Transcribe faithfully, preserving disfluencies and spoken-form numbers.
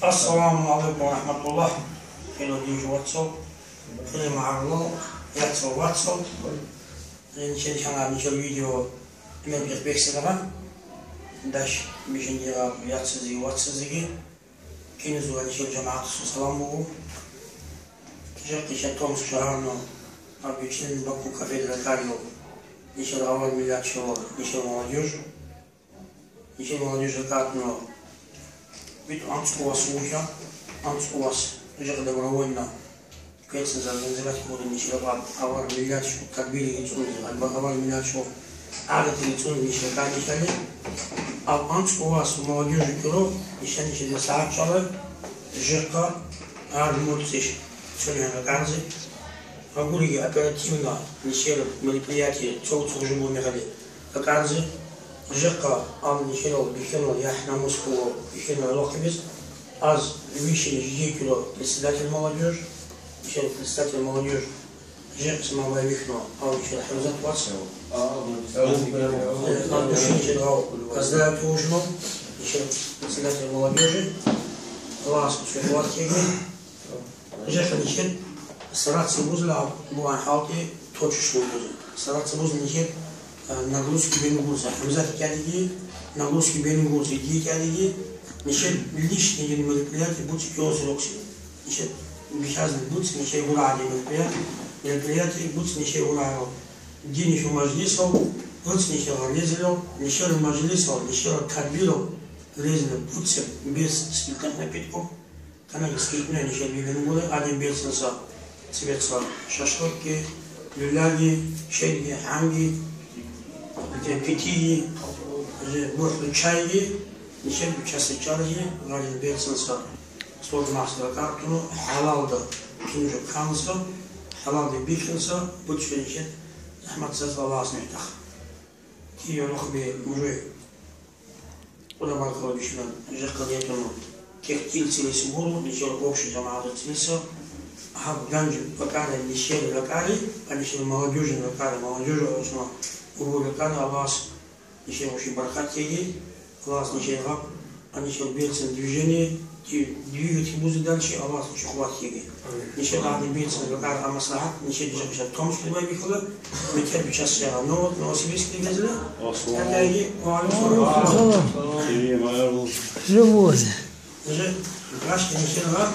Ассаламу алейкум ва рахматуллах. Хирургин вацал, хирургин магӀарулал, яцал вацал. Ничел хана ничел видео имел бехбехсинара. Даш бижиндира яцази вацазиги. Киназул ничел жамагӀатасул салам буго. Жакъи Томск шагьарно абичин Баку кафедра карио. Ничел авар миллат шо, ничел молодёжь. Ничего, молодежь, аккуратно. Ведь анцӀ у вас вугьа, анцӀ у вас жег добровольно. Квецин за организовать кодин ничего, авар миллиард шо, как били и цунзи, авар миллиард шо, агати и цунзи ничего, как ничего. А анцӀ у вас молодежи киро, ничего, ничего, сагӀат чӀала, жега, ар мурциш, цунги гьанга карзи. Гьабуриги оперативно ничего, мероприятие, цо-цо жо бу мегъали. Акарзи, жеха ал нихирал бихьинал яхӀ-намус буго бихьинал рохъибиз, аз вишин жидекиро председатель молодёжь, нихирал председатель молодёжь, жех самабай вихьно ал нихирал ХӀамзат вац. Аз душинчи гъав поздравить вужно, нихирал председатель молодёжи, Аллагьас кусур ватиги. Жеха ничер сараци бузла бугӀан хӀалкӀи точечно бузе. Сараци буз ничер, а, нагрузки бенгурса, ХӀамзат тӀадиги, нагрузки бенгурса, ди тӀадиги, ничер личный мероприятие буци киоси рокси. Ничер бихазли буц ничер гурагӀади мероприятие, мероприятие буц ничер гурагӀаро. Динищу мажлисал, буц ничер гъарлезилал, ничер мажлисал, ничер кадбирал, резина буцеб, без спиртных напитков. Канал скидная ничего не гуре, один бецинса, цебеца шашлыкки, люляги, щелги, хӀанги, питиги, же бухӀу чайги, ничего часы чарги, гъалин бецинса, сложмахсила картуну, хӀалалда кинжу канса, хӀалалда бикинса, буччу ничего, захматсаз Аллахас мехтах. Ки рухби мужуй. Къуда баркала бищунан, жехъа диятуну, кехтил цилиси гуру, ничер общий жамагӀатал цилиса, гьаб ганж бакӀарай ничер ракӀари, а ничер молодёжин ракӀари, молодёжи гӀусма гуру ракӀари, Аллагьас ничер общий баркат теги, Аллагьас ничер гьаб, а ничер берцин движение, ди-, двигатель бузе дальше, Аллагьас ничер хват теги. Ничер гьаб берцин ракӀари, а маслагьат, ничер жехъа томс хӀурмай бихьула, метер бичас шагьа, но, Новосибирск дигезла, Ассаламу алейкум. Ва алейкум салам. Живой. Уже гашки ничего.